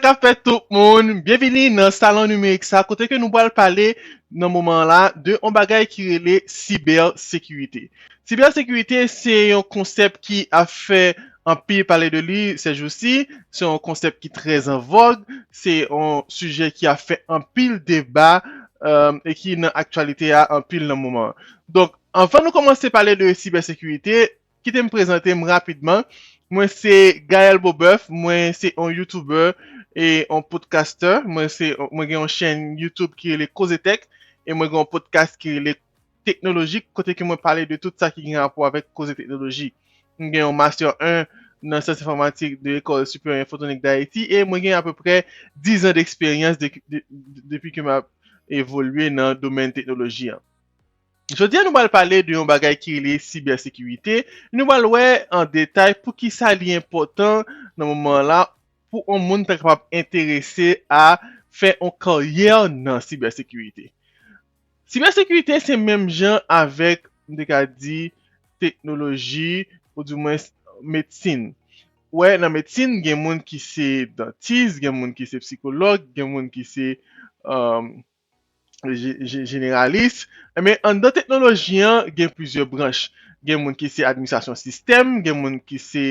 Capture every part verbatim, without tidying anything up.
K ap fèt tout moun? Byenvini nan Salon Nimerik sa, kote ke nou pral pale nan moman la de yon bagay ki rele sibèsekirite. Sibèsekirite se yon konsèp ki ap fè anpil pale de li sèjousi, se yon konsèp ki trè an vòg, se yon sijè ki ap fè anpil deba, e ki nan aktyalite a anpil nan moman. Donk, anvan nou kòmanse pale de sibèsekirite, kite m prezante m rapidman. Mwen se Gaël Beaubœuf, mwen se yon YouTuber e yon podcaster. Mwen se, mwen gen yon chèn YouTube ki rele Koze Tech e mwen gen yon podcast ki rele Teknolojik, kote ke mwen pale de tout sa ki gen rapò avèk koze teknoloji. Mwen gen yon Master en nan Syans Enfòmatik de Ecole Supérieure Photonik d'Haïti e mwen gen apeprè diz an deksperyans de, de, de, depi ke m ap evolye nan domèn teknoloji an. Jodi a, nou pral pale de yon bagay ki rele sibèsekirite. Nou pral wè an detay poukisa li enpòtan nan moman la pou yon moun ta kapab enterese a fè yon karyè nan sibèsekirite. Sibèsekirite se menm jan avèk, m te ka di, teknoloji, oudimwen medsin. Wè, nan medsin, gen moun ki se dantis, gen moun ki se sikològ, gen moun ki se, um, je- je- jeneralis. Men anndan teknoloji an, gen plizyè branch. Gen moun ki se administrasyon sistèm, gen moun ki se,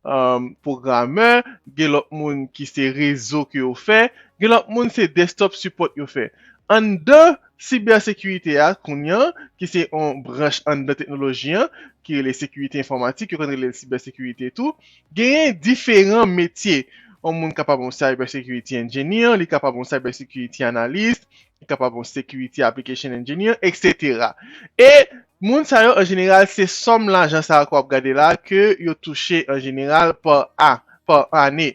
um, pwogramè, gen lòt moun ki se rezo ke yo fè, gen lòt moun se desktop support yo fè. Anndan sibèsekirite a, kounye a, ki se yon branch anndan teknoloji an, ki rele sekirite enfòmatik, yo konn rele l sibèsekirite tou, genyen diferan metye. Yon moun kapab yon cyber security engineer, li kapab yon cyber security analyst, li kapab yon security application engineer, et cetera. E moun sa yo, an jeneral, se sòm lajan sa yo ke w ap gade la, ke yo touche an jeneral pa a, pa ane.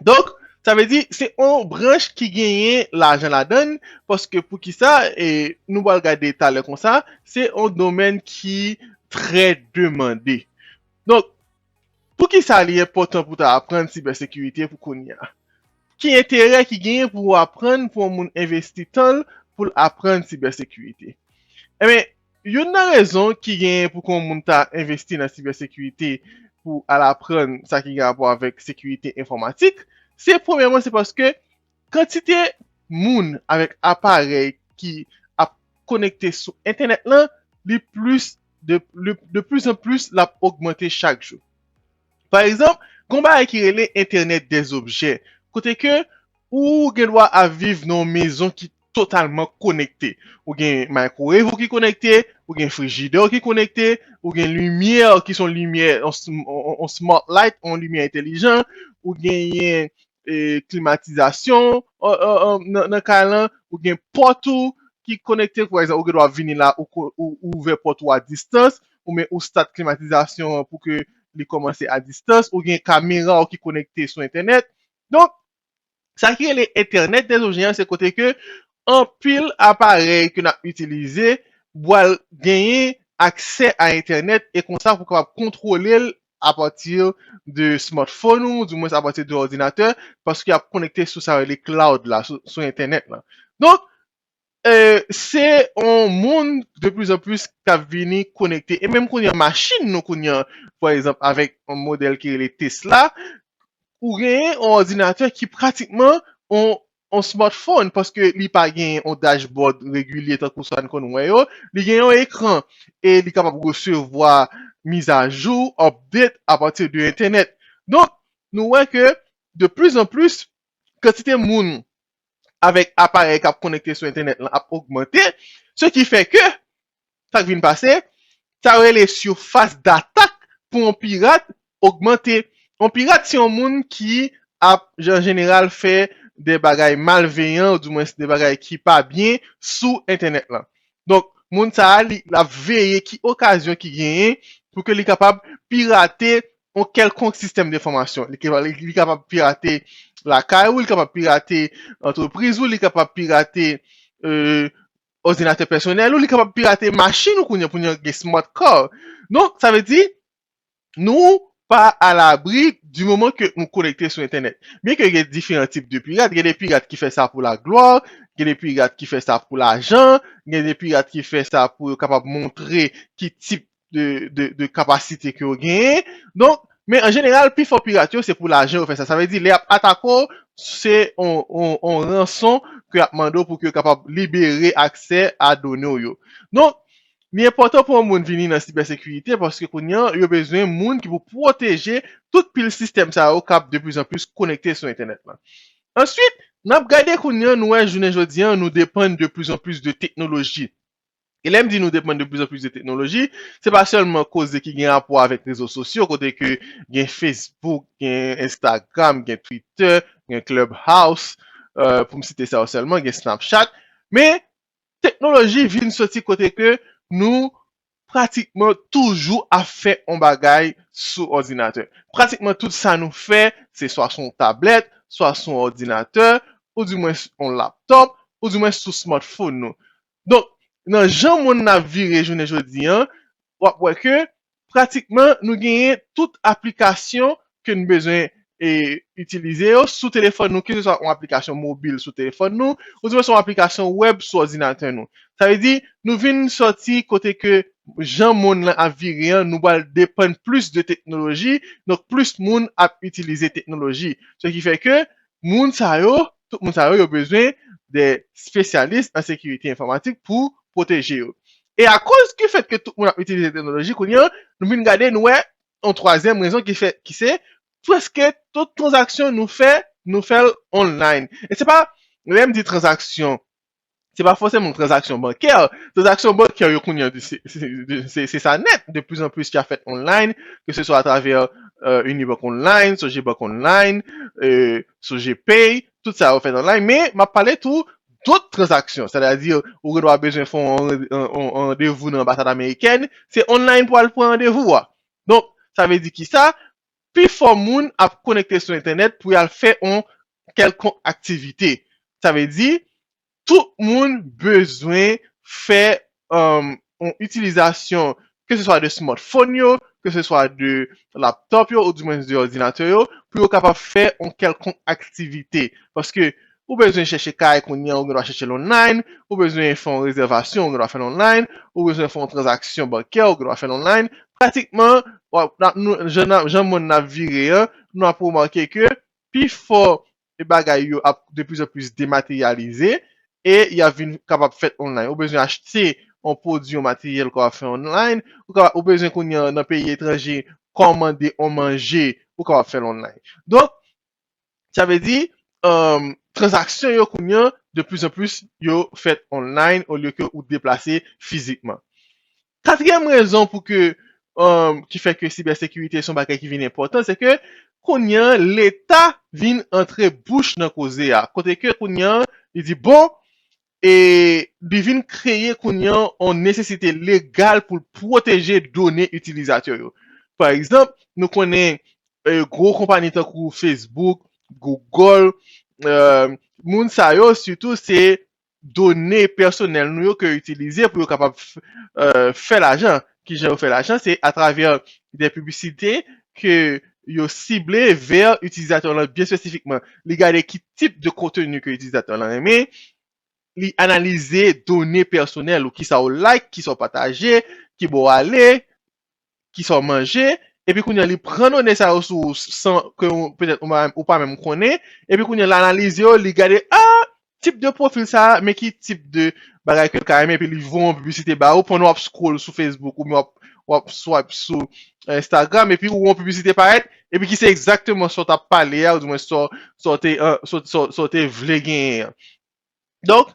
Donk, sa vle di, se yon branch ki genyen lajan ladan l, paske poukisa, e nou pral gade talè konsa, se yon domèn ki trè demande. Donk, poukisa li enpòtan pou ta aprann sibèsekirite pou kounye a? Ki enterè ki genyen pou w aprann, pou yon moun envesti tan l pou l aprann sibèsekirite? Enben, youn nan rezon ki genyen pou ke yon moun ta envesti nan sibèsekirite pou al aprann sa ki gen rapò avèk sekirite enfòmatik, se premyèman, se paske kantite moun avèk aparèy ki ap konekte sou entènèt lan, li plis de, de, de plus en plus, l ap ogmante chak jou. Pa egzanp, gen yon bagay ki rele Internet des objets, kote ke ou gen dwa ap viv nan yon mezon ki totalman konekte. Ou gen microwave ou ki konekte, ou gen frijidè ou ki konekte, ou gen limyè ki se yon limyè, yon sm- yon- yon smart light, yon limyè entèlijan, ou genyen e, klimatizasyon, e, e, e, nan, nan kay lan, ou gen pòt ou ki konekte, pa egzanp, ou gen dwa vini la, ou, ko- ou, ou ouvè pòt ou a distans, ou men ou start klimatizasyon an pou ke li kòmanse a distans, ou gen kamera ou ki konekte sou entènèt. Donk, sa ki rele Internet des objets an, se kote ke anpil aparèy ke n ap itilize pral genyen aksè a entènèt e konsa pou kapab kontwole l apati de smartphone ou, di mwens apati de òdinatè, paske y ap konekte sou sa yo rele cloud la, sou, sou entènèt la. Donk, e, se yon moun de plus en plus k ap vini konekte. E menm kounye a, machin nou kounye a, pa egzanp, avèk yon modèl ki rele Tesla, ou genyen yon òdinatè ki pratikman yon, yon smartphone, paske li pa gen yon dashboard regilye tankou sa n konn wè yo, li gen yon ekran e li kapab resevwa mizajou, update, apati de entènèt. Donk, nou wè ke de plus en plus, kantite moun avèk aparèy k ap konekte sou entènèt lan ap ogmante, se ki fè ke, sa k vin pase, sa yo rele sifas datak pou yon pirat ogmante. Yon pirat se yon moun ki ap, an jeneral, fè de bagay malveyan, oudimwens de bagay ki pa byen sou entènèt lan. Donk, moun sa a, li, l ap veye ki okazyon ki genyen pou ke li kapab pirate yon kèlkonk sistèm enfòmasyon. Li, li, li kapab pirate lakay ou, li kapab pirate antrepriz ou, li kapab pirate, e, òdinatè pèsonèl ou, li kapab pirate machin ou kounye a, kounye a gen smart car. Donk, sa vle di, nou pa alabri di moman ke nou konekte sou entènèt. Byen ke gen diferan tip de pirat, gen de pirat ki fè sa pou laglwa, gen de pirat ki fè sa pou lajan, gen de pirat ki fè sa pou yo kapab montre ki tip de, de, de kapasite ke yo genyen. Donk, Men an jeneral, pifò pirat yo, se pou lajan yo fè sa. Sa vle di, lè y ap atake w, se on, on, on ranson ke y ap mande w pou ke yo kapab libere aksè a done w yo. Donk, li enpòtan pou yon moun vini nan sibèsekirite paske kounye a, yo bezwen moun ki pou pwoteje tout pil sistèm sa yo k ap de plis an plis konekte sou entènèt la. Answit, n ap gade kounye a, nou wè jounen jodi a, nou depann de plis an plis de teknoloji. E lè m di nou depann de plis an plis de teknoloji, se pa sèlman koze ki gen rapò avèk rezo sosyo, kote ke gen Facebook, gen Instagram, gen Twitter, gen Clubhouse, euh, pou m site sa yo sèlman, gen Snapchat. Men, teknoloji vin soti kote ke nou pratikman toujou ap fè on bagay sou òdinatè. Pratikman tout sa nou fè, se swa sou yon tablèt, swa sou yon òdinatè, ou di mwen yon laptòp, ou di mwen sou smartphone nou. Donk, nan jan monn nan ap vire jounen jodi a, w ap wè ke pratikman nou genyen tout aplikasyon ke nou bezwen e itilize yo sou telefòn nou, keseswa yon aplikasyon mobil sou telefòn nou, ou di mwen se yon aplikasyon wèb sou òdinatè nou. Sa vle di, nou vin sòti kote ke jan monn nan ap vire an, nou pral depann plis de teknoloji, donk plis moun ap itilize teknoloji. Se ki fè ke moun sa yo, tout moun sa yo, yo bezwen de spesyalis an sekirite enfòmatik pou pwoteje yo. E akoz ki fèt ke tout moun ap itilize teknoloji, kounye a, nou vin gade, nou wè, yon twazyèm rezon ki fè, ki se, prèske tout tranzaksyon nou fè, nou fè l online. E se pa, lè m di tranzaksyon, se pa fòseman tranzaksyon bankè. Tranzaksyon bankè yo kounye a, se, se, se, se sa nèt, de plis an plis ki ap fèt online, ke se swa atravè, euh, Unibank Online, Sogebank Online, euh, Sogepay, tout sa yo fèt online, men m ap pale tou dòt tranzaksyon, sètadi ou gen dwa bezwen fè yon, yon, yon, yon randevou nan anbasad amerikèn, se online pou al pran randevou a. Donk, sa vle di ki sa? Pifò moun ap konekte sou entènèt pou y al fè yon kèlkonk aktivite. Sa vle di, tout moun bezwen fè, um, yon itilizasyon, ke se swa de smartphone yo, ke se swa de laptop yo, ou di mwen de òdinatè yo, pou yo kapab fè yon kèlkonk aktivite. Paske ou bezwen chèche kay kounye a, ou gen dwa chèche l online, ou bezwen fè yon rezèvasyon, ou gen dwa fè l online, ou bezwen fè yon tranzaksyon bankè, ou gen dwa fè l online. Pratikman, w ap, n ap, nou, jan, jan monn nan ap vire an, nou ap remake ke pifò e bagay yo ap de plis an plis demateryalize e y ap vin kapab fèt online. Ou bezwen achte yon pwodui, yon materyèl, ou kapab fè online. Ou kapab, ou bezwen kounye a nan peyi etranje kòmande yon manje, ou kapab fè l online. Donk, sa vle di, um, tranzaksyon yo kounye a, de plis an plis, yo fèt online olye ke ou deplase fizikman. Katriyèm rezon pou ke, um, ki fè ke sibèsekirite se yon bagay ki vin enpòtan, se ke kounye a, Leta vin antre bouch nan koze a. Kote ke kounye a, li di, bon, e li vin kreye kounye a yon nesesite legal pou l pwoteje done itilizatè yo. Pa egzanp, nou konnen, e, gwo konpayi tankou Facebook, Google, e, moun sa yo, sitou, se done pèsonèl nou yo ke yo itilize pou yo kapab f-, e, fè lajan. Kijan yo fè lajan? Se atravè de piblisite ke yo sible vè itilizatè lan byen espesifikman. Li gade ki tip de konteni ke itilizatè lan renmen, li analize done pèsonèl ou, kisa w like, kisa w pataje, ki bò w ale, kisa w manje, epi kounye a li pran done sa yo sou ou san ke w, petèt ou pa, ou pa menm konnen, epi kounye a l analize yo, li gade, ah, tip de pwofil sa a, men ki tip de bagay ke l ka renmen, epi li voye yon piblisite ba ou pandan w ap scroll sou Facebook oubyen w ap, w ap swipe sou Instagram, epi ou wè yon piblisite parèt, epi ki se egzakteman sa w t ap pale a, ou di mwen sa w, sa w te, an, sa w, sa w, sa w te vle genyen an. Donk,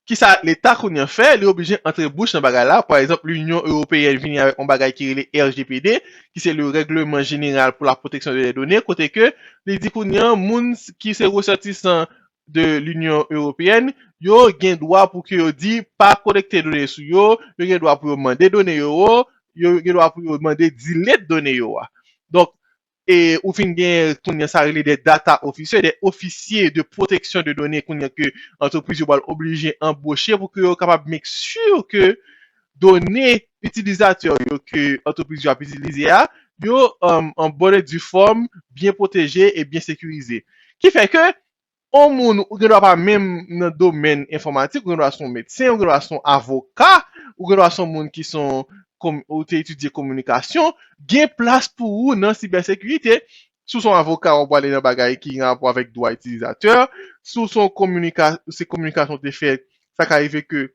kisa Leta kounye a fè? Li oblije antre bouch nan bagay la. Pa egzanp, Linyon Ewopeyèn vini avèk yon bagay ki rele R G P D, ki se le Règleman Jeneral pour la Protection des Données, kote ke li di kounye a, moun s-, ki se resòtisan de Linyon Ewopeyèn, yo gen dwa pou ke yo di pa kolekte done sou yo, yo gen dwa pou yo mande done yo, yo gen dwa pou yo mande delete done yo a. Donk, e ou fin gen kounye a sa rele de data officer, de officiers de protection de données kounye a ke antrepriz yo pral oblije anboche pou ke yo kapab make sure ke done itilizatè yo ke antrepriz yo ap itilize a, yo, um, en bonne et due forme, byen pwoteje e byen sekirize. Ki fè ke yon moun, ou gen dwa pa menm nan domèn enfòmatik, ou gen dwa se yon medsen, ou gen dwa se yon avoka, ou gen dwa se yon moun ki se yon ou te etidye kominikasyon, gen plas pou ou nan sibèsekirite. Si w se yon avoka, w ap prale nan bagay ki gen rapò avèk dwa itilizatè. Si w se yon kominika, se kominikasyon w te fè, sa ka rive ke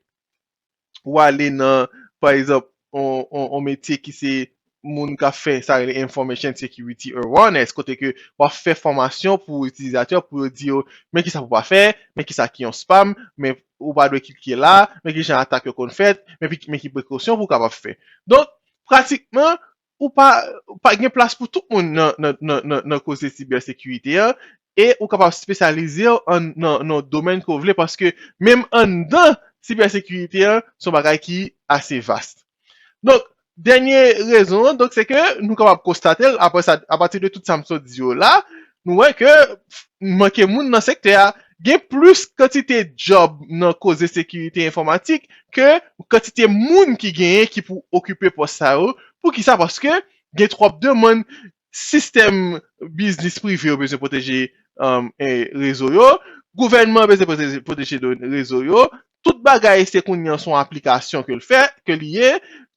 ou ale nan, pa egzanp, yon, yon, yon metye ki se moun k ap fè sa rele information security awareness, kote ke w ap fè fòmasyon pou itilizatè, pou yo di yo, men kisa pou w pa fè, men kisa ki yon spam, men ou pa dwe klike la, men ki jan atak yo konn fèt, men, men ki prekosyon pou w kapab fè. Donk, pratikman, ou pa, pa gen plas pou tout moun nan, nan, nan, nan, nan koze sibèsekirite an, e ou kapab espesyalize w an, nan, nan domèn ke w vle, paske menm anndan sibèsekirite an, se yon bagay ki ase vas. Donk, dènye rezon an, donk, se ke nou kapab konstate l, apre sa, apati de tout sa m sot di yo la, nou wè ke manke moun nan sektè a, gen plis kantite djòb nan koze sekirite enfòmatik ke kantite moun ki genyen ki pou okipe pòs sa yo. Poukisa? Paske gen twòp demann, sistèm biznis prive yo bezwen pwoteje, um, eh, rezo yo, gouvènman bezwen pwoteje, pwoteje do-, rezo yo, tout bagay se kounye an se yon aplikasyon ke l fè, ke li ye,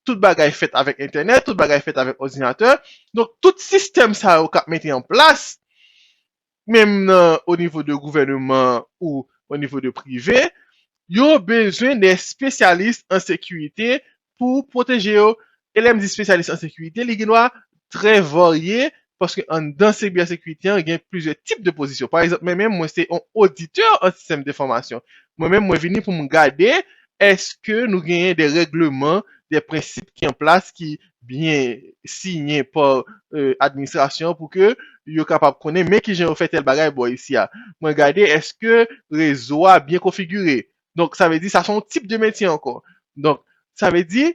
tout bagay fèt avèk entènèt, tout bagay fèt avèk òdinatè. Donk, tout sistèm sa yo k ap mete an plas, menm nan, o nivo de gouvènman ou o nivo de prive, yo bezwen de espesyalis an sekirite pou pwoteje yo. E lè m di espesyalis an sekirite, li gen dwa trè varye, paske anndan sibèsekirite an, gen plizyè tip de pozisyon. Pa egzanp, mwen menm, mwen se yon oditè an sistèm enfòmasyon. Mwen menm, mwen vini pou m gade èske nou genyen de règleman, de prensip ki an plas, ki byen siyen pa, eh, administrasyon pou ke yo kapab konnen men kijan yo fè tèl bagay bò isi a. Mwen gade èske rezo a byen konfigire. Donk, sa vle di, sa se yon tip de metye ankò. Donk, sa vle di,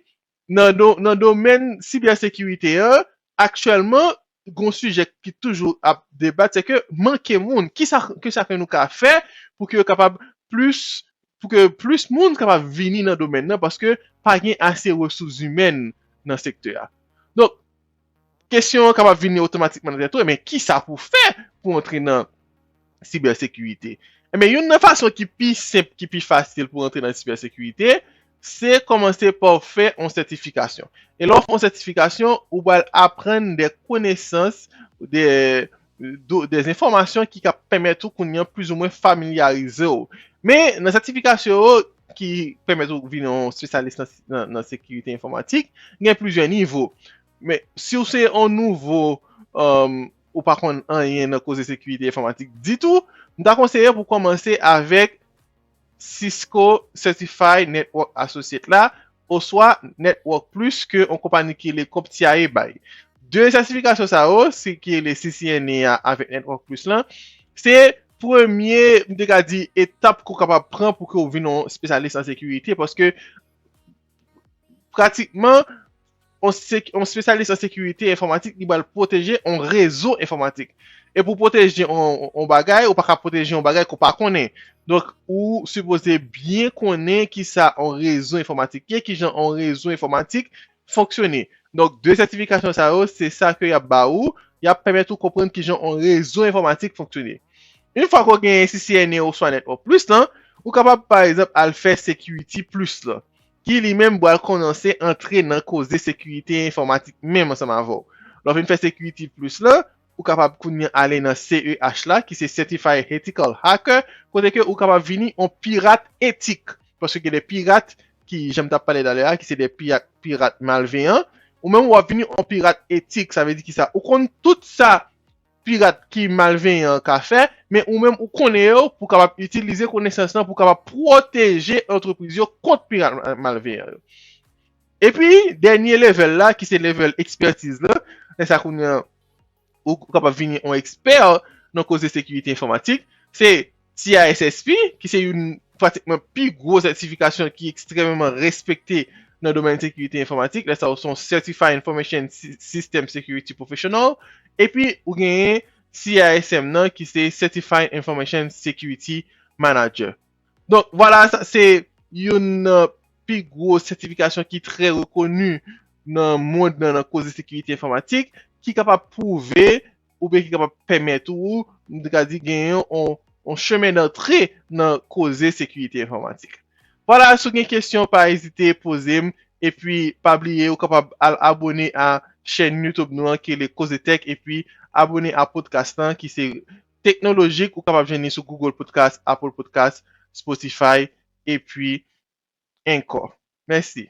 nan do-, nan domèn sibèsekirite an, aktyèlman, gen yon sijè ki toujou ap debat, se ke manke moun. Kisa, kisa ke nou ka fè pou ke yo kapab plis, pou ke plis moun kapab vini nan domèn nan, paske pa gen ase resous imèn nan sektè a. Donk, kesyon an kapab vini otomatikman nan tèt ou, men kisa pou fè pou antre nan sibèsekirite? Enben, youn nan fason ki pi senp, ki pi fasil pou antre nan sibèsekirite, se kòmanse pa w fè yon sètifikasyon. E lè w fè yon sètifikasyon, ou pral aprann de konesans, de, de, de enfòmasyon ki ka pèmèt ou kounye an plizoumwen familyarize w. Men, nan sètifikasyon yo ki pèmèt ou vin yon espesyalis nan, nan, nan sekirite enfòmatik, gen plizyè nivo. Men, si w se yon nouvo, um, ou pa konn anyen nan koze sekirite enfòmatik ditou, m ta konseye pou kòmanse avèk Cisco Certified Network Associate la, oswa Network Plus ke yon konpani ki rele CompTIA bay. De sètifikasyon sa yo, se ki rele C C N A a avèk Network Plus lan, se premye, m te ka di, etap ke w kapab pran pou ke w vin yon espesyalis an sekirite, paske pratikman, yon sek-, yon espesyalis an sekirite enfòmatik, li pral pwoteje yon rezo enfòmatik. E pou pwoteje yon, yon bagay, ou pa ka pwoteje yon bagay ke w pa konnen. Donk, ou sipoze byen konnen kisa yon rezo enfòmatik ye, kijan yon rezo enfòmatik fonksyone. Donk, de sètifikasyon sa yo, se sa ke y ap ba ou, y ap pèmèt ou konprann kijan yon rezo enfòmatik fonksyone. Yon fwa ke w genyen C C N A oswa Network Plus lan, ou kapab, pa egzanp, al fè Security Plus lan, ki li menm pral kòmanse antre nan koze sekirite enfòmatik menm ansanm avè w. Lè w fin fè Security Plus lan, ou kapab kounye a ale nan C E H la, ki se Certified Ethical Hacker, kote ke ou kapab vini yon pirat etik. Paske gen de pirat ki, jan m t ap pale talè a, ki se de pirat, pirat malveyan. Ou menm w ap vini yon pirat etik, sa vle di kisa? Ou konn tout sa pirat ki malveyan an ka fè, men ou menm ou konnen yo pou w kapab itilize konesans lan, pou w kapab pwoteje antrepriz yo kont pirat ma-, malveyan yo. Epi, dènye level la, ki se level ekspertiz la, lè sa kounye an, ou kapab vini yon ekspè nan koze sekirite enfòmatik, se C I S S P, ki se youn pratikman pi gwo sètifikasyon ki ekstrèmeman respekte nan domèn sekirite enfòmatik. Lè sa, ou se yon Certified Information Sy-, System Security Professional. Epi, ou genyen C I S M nan, ki se Certified Information Security Manager. Donk, vwala, sa se youn nan pi gwo sètifikasyon ki trè rekoni nan mond nan, nan koze sekirite enfòmatik, ki kapab pwouve oubyen ki kapab pèmèt ou, m te ka di, genyen yon, yon chemen dantre nan koze sekirite enfòmatik. Vwala, si w gen kesyon, pa ezite poze m, Epi, pa bliye, ou kapab al abone a chèn YouTube nou an, ki rele Koze Tech, epi abone a podcast lan, ki se teknolojik, ou kapab jwenn li sou Google Podcast, Apple Podcast, Spotify, epi ankò. Mèsi.